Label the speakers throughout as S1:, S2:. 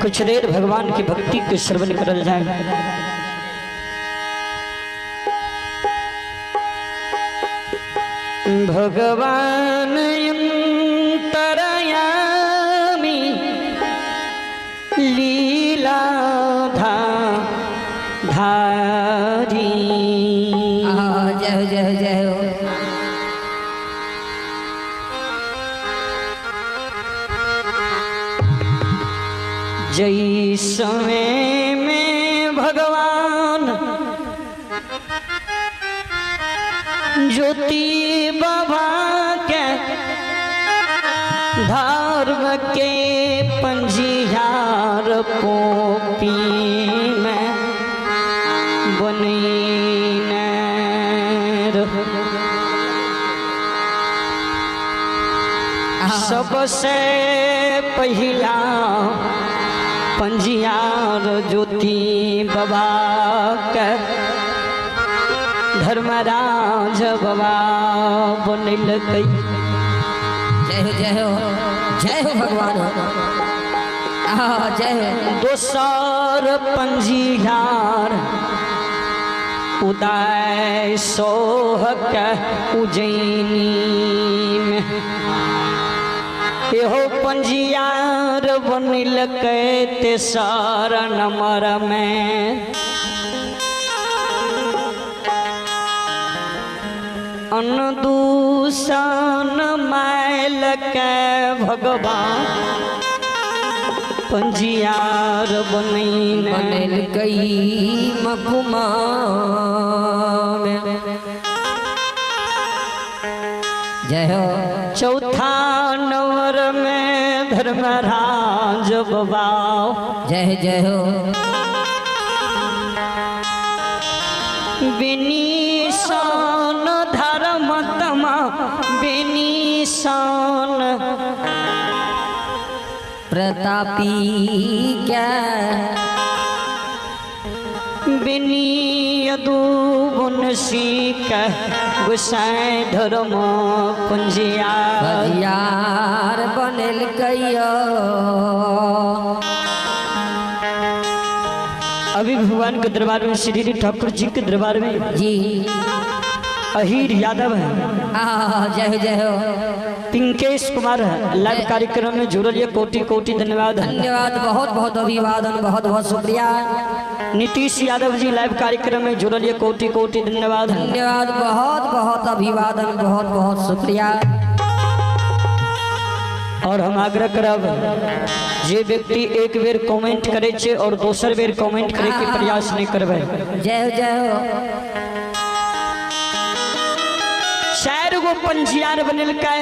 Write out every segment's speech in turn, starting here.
S1: कुछ देर भगवान की भक्ति के श्रवण करल जाए। भगवान अंतरयामी लीला धारी।
S2: जय हो जय हो जय हो।
S1: जय समय में भगवान ज्योति बाबा के धर्म के पंजियार पोपी में बनैने। सबसे पहिला पंजियार ज्योति बाबा के धर्मराज बाबा बनैलकै।
S2: जय हो जय हो जय हो भगवान हो। जय हो।
S1: दोसर पंजियार उदय सोह के उज्जैनी में एहो पंजियार बनैलकै तेसर नंबर में। अनदूषण मैल के भगवान पंजियार बनैने
S2: बनैलकै मकुमा में। जय हो।
S1: चौथा नंबर में धर्मराज बाबा।
S2: जय जय हो।
S1: बिनीसान धर्म तमा बिनीसान
S2: प्रतापी क्या
S1: बिनी यदु बुनसी के गुसाई धर्म पंजियार
S2: पंजियार बनैलकै।
S1: अभी भगवान के दरबार में श्री ठाकुर जी के दरबार में
S2: जी
S1: अहीर यादव है।
S2: जय हो जय हो।
S1: पिंकेश कुमार है लाइव कार्यक्रम में जुड़ल ये कोटि कोटि धन्यवाद
S2: धन्यवाद, बहुत बहुत अभिवादन, बहुत बहुत शुक्रिया।
S1: नीतीश यादव जी लाइव कार्यक्रम में जुड़ल ये कोटि कोटि धन्यवाद
S2: धन्यवाद, बहुत बहुत अभिवादन, बहुत बहुत शुक्रिया।
S1: और हम आग्रह करब जे व्यक्ति एक बेर कमेंट करे छे और दोसर बेर कमेंट करे के प्रयास नहीं करबै।
S2: जय हो जय हो।
S1: चार गो पंजियार बनेलकै,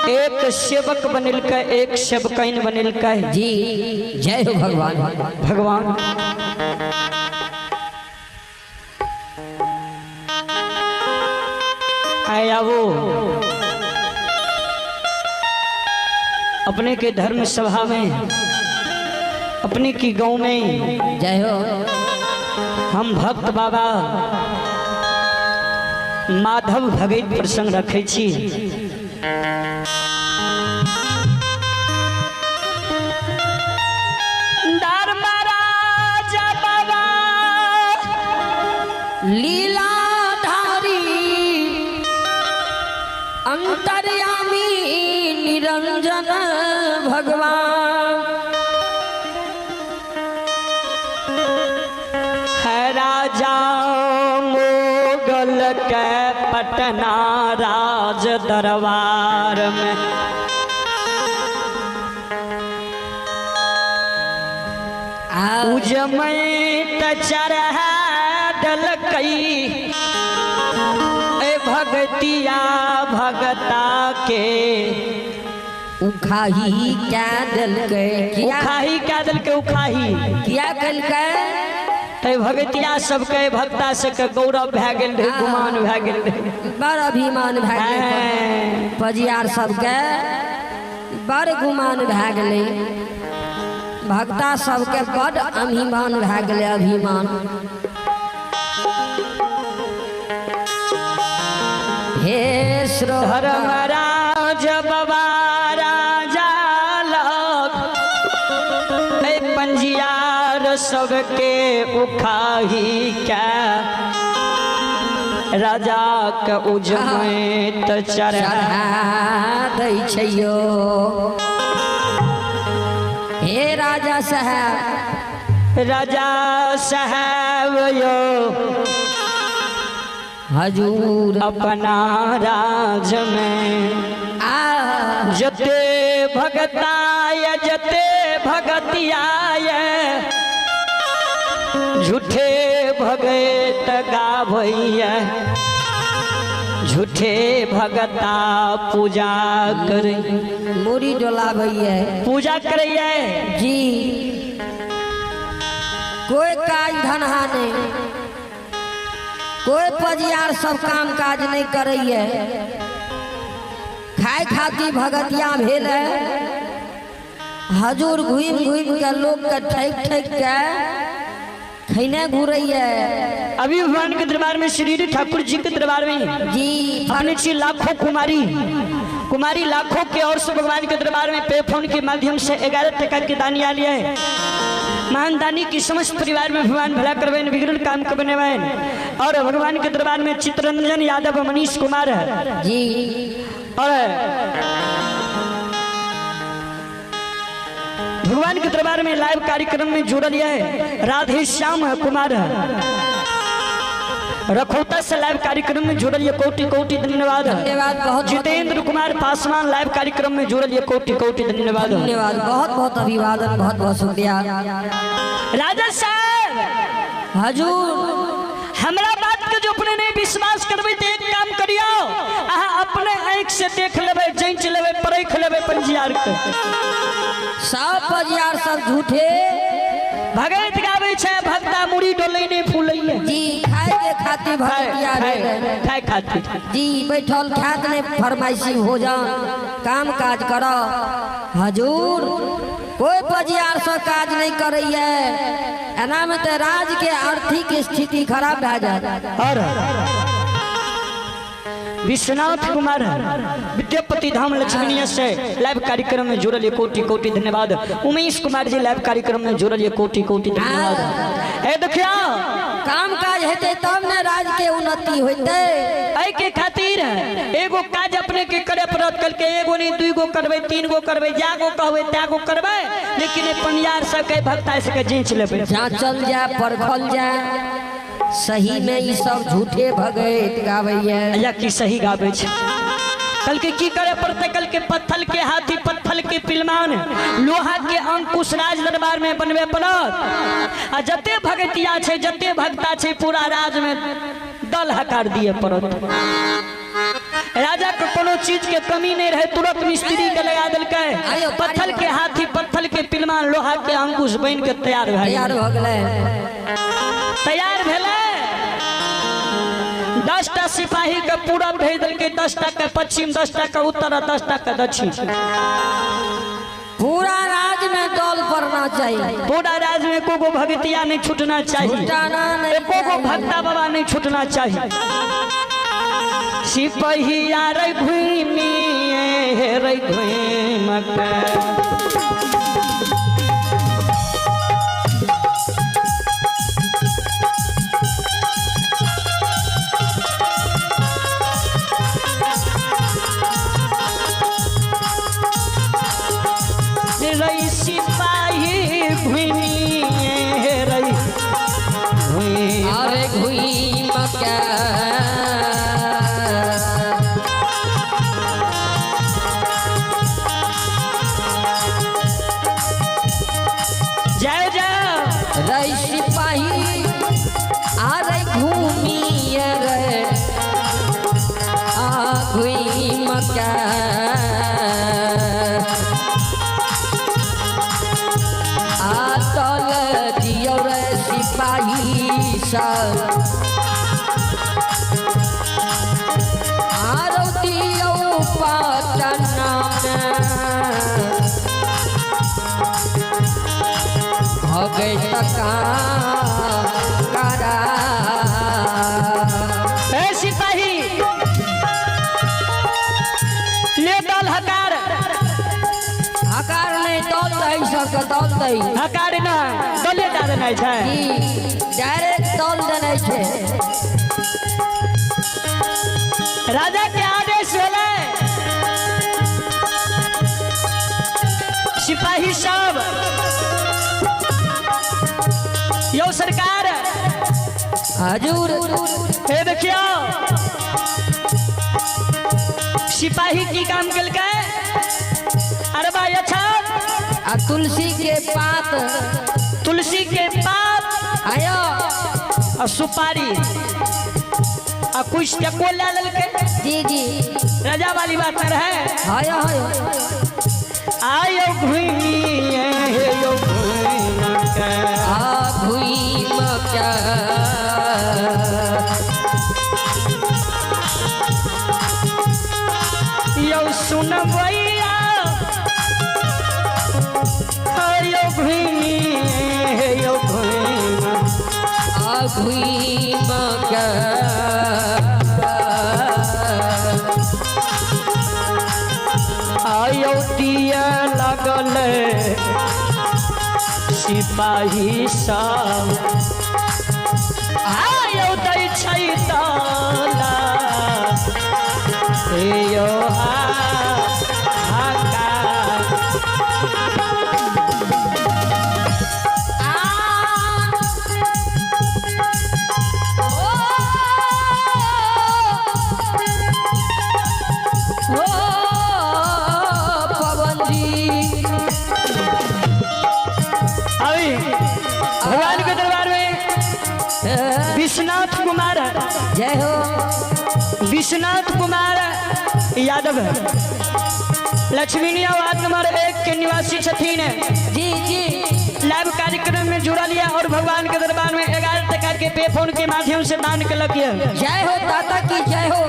S1: एक सेवक बनेलकै, एक सेवकैन बनेलकै
S2: जी। जय हो भगवान
S1: भगवान। आया वो अपने के धर्म सभा में अपने की गांव में
S2: जय हो।
S1: हम भक्त बाबा माधव भगत प्रसंग रखे छी। धर्मराज बाबा
S2: लीलाधारी अंतर्यामी निरंजन भगवान
S1: है राजा मुगल के पटना राज दरबार में उजमैत चढ़ा दलकै ए भगतिया भगता के
S2: उखाही क्या दलकै,
S1: उखाही क्या दलकै, उखाही
S2: क्या कलकै।
S1: ते भगतिया सबके भक्ता सबके गौरव भए गेल रहे, गुमान भए गेल रहे,
S2: बड़ अभिमान भए गेलै पजियार सबके, बड़ गुमान भए गेलै भक्ता सबके, बड़ अभिमान भए गेलै अभिमान। हे
S1: धर्मराज बाबा राजा सबके उखाही के राजा के उजमैत चढ़ा
S2: दै छै यौ। हे राजा साहब,
S1: राजा साहब यो
S2: हजूर
S1: अपना राज में
S2: आ
S1: जते भगताय जते भगतियाय झूठे भगत गावैया झूठे भगता पूजा करे
S2: मुड़ी डोलाबैया
S1: पूजा करैया
S2: जी। कोई काज धनहा नहीं, कोई पजियार सब काम काज नहीं करैया। खाए खाती भगतिया भेल है। हजूर घूम घूम के लोग के ठैक ठैक के खैने घूरैया।
S1: अभी भगवान के दरबार में श्री ठाकुर जी के दरबार में
S2: जी
S1: अपने छी लाखों कुमारी कुमारी लाखों के और से भगवान के दरबार में पे फोन के माध्यम से 11 टका के दानी आ लिया है। महान दानी की समस्त परिवार में भगवान भला करवेन, बिगड़ल काम के बनेवेन। और भगवान के दरबार में चित्ररंजन यादव मनीष कुमार है
S2: जी।
S1: और भगवान के दरबार में लाइव कार्यक्रम में जुड़ल है राधे श्याम कुमार है रखौता से लाइव कार्यक्रम में जुड़ल ये कोटि कोटि धन्यवाद।
S2: धन्यवाद बहुत
S1: जितेंद्र कुमार पासवान लाइव कार्यक्रम में जुड़ल ये कोटि कोटि धन्यवाद।
S2: धन्यवाद बहुत बहुत अभिवादन, बहुत बहुत शुक्रिया।
S1: राजा साहब
S2: हजूर
S1: हमरा बात के जो अपने नहीं विश्वास करबे तो एक काम करियो, अहाँ अपने आँख से देख लेबै, जांच लेबै, परख लेबै पंजियार के।
S2: सब पंजियार सब झूठे
S1: भगत गाबै छै, भक्ता मुड़ी डोलै नहीं फूलैये
S2: जी। खाए के खातिर भगतिया
S1: खाए खातिर
S2: जी बैठल खात नहीं फरमाइशी भोजन काम काज करो। हजूर कोई पजियार से काज नहीं करैये, एना में तो राज के आर्थिक स्थिति खराब भए जाए।
S1: और विश्वनाथ कुमार विद्यापति धाम लक्ष्मीनिया से लाइव कार्यक्रम में जुड़ल ये कोटि कोटि धन्यवाद। उमेश कुमार जी लाइव कार्यक्रम में जुड़ल ये कोटि कोटि धन्यवाद। ए देखियो
S2: काम काज हेतै तब ने राज के उन्नति होतै।
S1: एहि के खातिर एगो काज अपने के करे पड़त, कल के एगो नहीं दुगो करबै, तीन गो करबै, जागो कहबै त्यागो करबै, लेकिन पंजियार सबके भक्ता सबके जांच लेबै,
S2: जांचल जाए परखल जाए सही में ई सब झूठे भगत गाबैया
S1: या की सही गाबै छै। कल के की करे पड़ते, कल के पत्थर के हाथी पत्थर के पिलमान लोहा के अंकुश राज दरबार में बनवे पड़त। आ जते भगतिया छै जते भक्ता छै पूरा राज में दल हकार दिए पड़त। राजा के कोनो चीज के कमी नहीं रहे, तुरंत मिस्त्री के लगा देलकै, पत्थर के हाथी पत्थर के पिलमान लोहा के अंकुश बन के तैयार भए
S2: तैयार भ गेलै।
S1: तैयार भेलै 10टा सिपाही के पूरब भेज देलकै, 10टा के पश्चिम, 10टा के उत्तर और 10टा के दक्षिण।
S2: पूरा राज में दल पड़ना चाहिए,
S1: पूरा राज में एको गो भगतिया नहीं छूटना चाहिए, एको गो भक्ता बाबा नहीं छूटना चाहिए। सिपहिया रे घूमी रे घूम के सिपाही घूमी रे
S2: अरे घूम के
S1: जय जय
S2: रे सिपाही अरे घूमी रे आ घूम के सिपाही सब आरो दियौ पटना में भगत का करा।
S1: ए सिपाही ले दल हकार,
S2: हकार नहीं दल दही सबके दल दही।
S1: हकार ना दले दए देनाइ छै।
S2: जी, डायरेक्ट दल देने छै।
S1: राजा के आदेश भेलै, सिपाही सब यौ सरकार।
S2: हजूर।
S1: हे देखियौ, सिपाही की काम केलकै? अरे भाई, अच्छा।
S2: आ तुलसी के पात।
S1: तुलसी के पात।
S2: आयो।
S1: आ सुपारी आ कुछ टको ले लेलकै।
S2: जी जी।
S1: राजा वाली बात न रहे।
S2: हायो हायो।
S1: आयो घुमिए हे यो घुमिए।
S2: आ भूमि क्या।
S1: यौ सुनबैया, आयो घुमिए हे यो घुमिए।
S2: आ भूमि क्या।
S1: आयो दिया लगल सिपाही सब, आयो दै छै ताला हे यो हाका।
S2: आ ओ ओ पवन जी।
S1: अभी भगवान के दरबार में विश्वनाथ कुमार।
S2: जय हो।
S1: विश्वनाथ कुमार यादव लक्ष्मीनिया वार्ड नंबर 1 के निवासी छथिन।
S2: जी जी।
S1: लाइव कार्यक्रम में जुड़ल यऽ और भगवान के दरबार में 11 टका के पे फोन के माध्यम से दान केलक यऽ।
S2: जय हो, दाता की जय हो,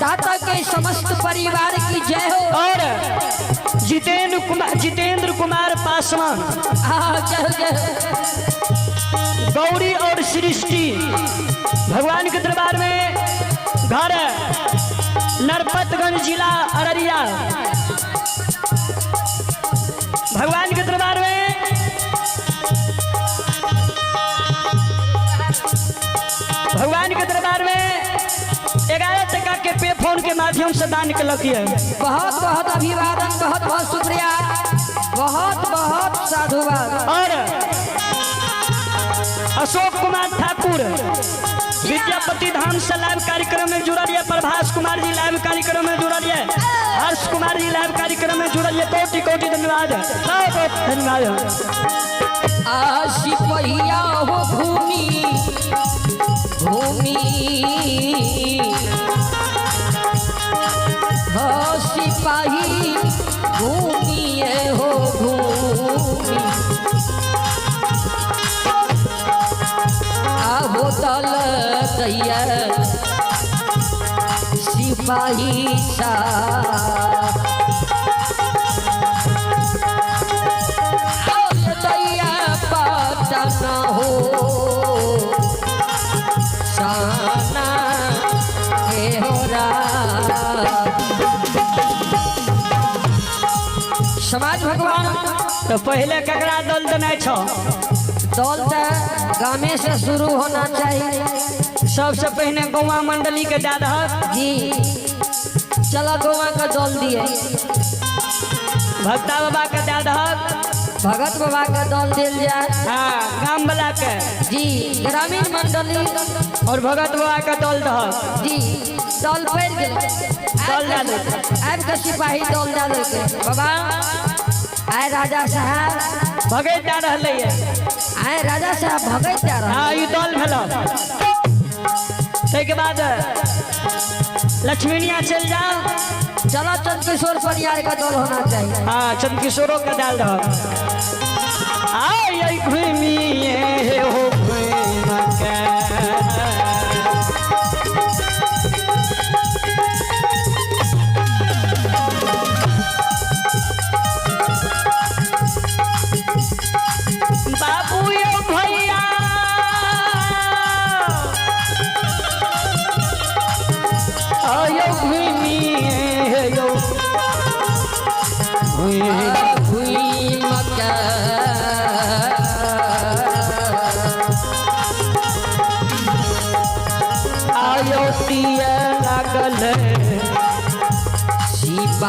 S2: दाता के समस्त परिवार की जय हो।
S1: और जितेंद्र कुमार पासवान।
S2: आ जय हो, जय हो।
S1: गौरी और सृष्टि भगवान के दरबार में घर नरपतगंज जिला अररिया भगवान के दरबार में भगवान के दरबार में 11 टका के पे फोन के माध्यम से दान केलक यऽ।
S2: बहुत बहुत अभिवादन, बहुत बहुत शुक्रिया, बहुत बहुत साधुवाद।
S1: और अशोक कुमार ठाकुर विद्यापति धाम से लाइव कार्यक्रम में जुड़ल ये, प्रभास कुमार जी लाइव कार्यक्रम में जुड़ल ये, हर्ष कुमार जी लाइव कार्यक्रम में जुड़ल ये, कोटि कोटि धन्यवाद, बहुत बहुत धन्यवाद।
S2: आ सिपहिया हो भूमि भूमि हो सिपाही भूमि हो भूमि आहो दल दैया सिपाही सा दैया पटना हो साना हे हो समाज भगवान।
S1: तो पहले ककरा दल देनाइ छौ?
S2: दल तो गामे से शुरू होना चाहिए।
S1: सबसे पहले गौवा मंडली के दे दहक।
S2: जी, चलो गोवा का दल दिए।
S1: भक्ता बाबा के दे दहक।
S2: भगत बाबा का दल दिल जाए।
S1: हाँ, गाम वाला के।
S2: जी, ग्रामीण मंडली।
S1: और भगत बाबा के दल दहक।
S2: जी, दल पड़ गेल।
S1: दल दए देलकै।
S2: आबि के सिपाही दल दए देलकै। बाबा आए, राजा साहब।
S1: भगैत दए रहलै ये।
S2: आए राजा साहब, भगैत जा रहा।
S1: हाँ, ई दल भेल। ताहिके बाद लक्ष्मीनिया चलि जाओ।
S2: चलो, चंद्रकिशोर परियार का दल होना चाहिए।
S1: हाँ, चंद्रकिशोरों के डाल दो। आय घूमिए हो घूम के। बाबू यो भैया, आयो घूमिए यो घूम।
S2: घूम।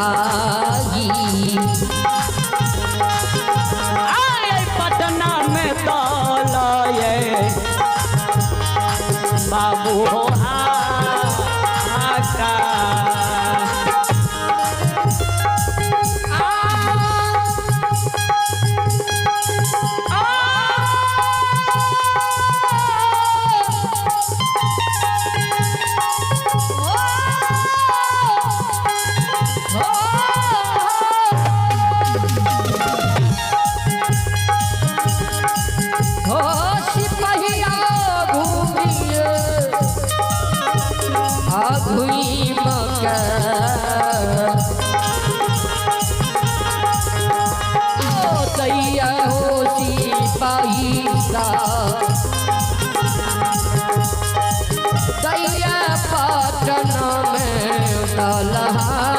S2: भाई।
S1: आए पटना में तलये बाबू हो आका।
S2: हो सिपहिया घूमिए घूम के ओ दैया हो सिपाही सा दैया पटन में दलहा।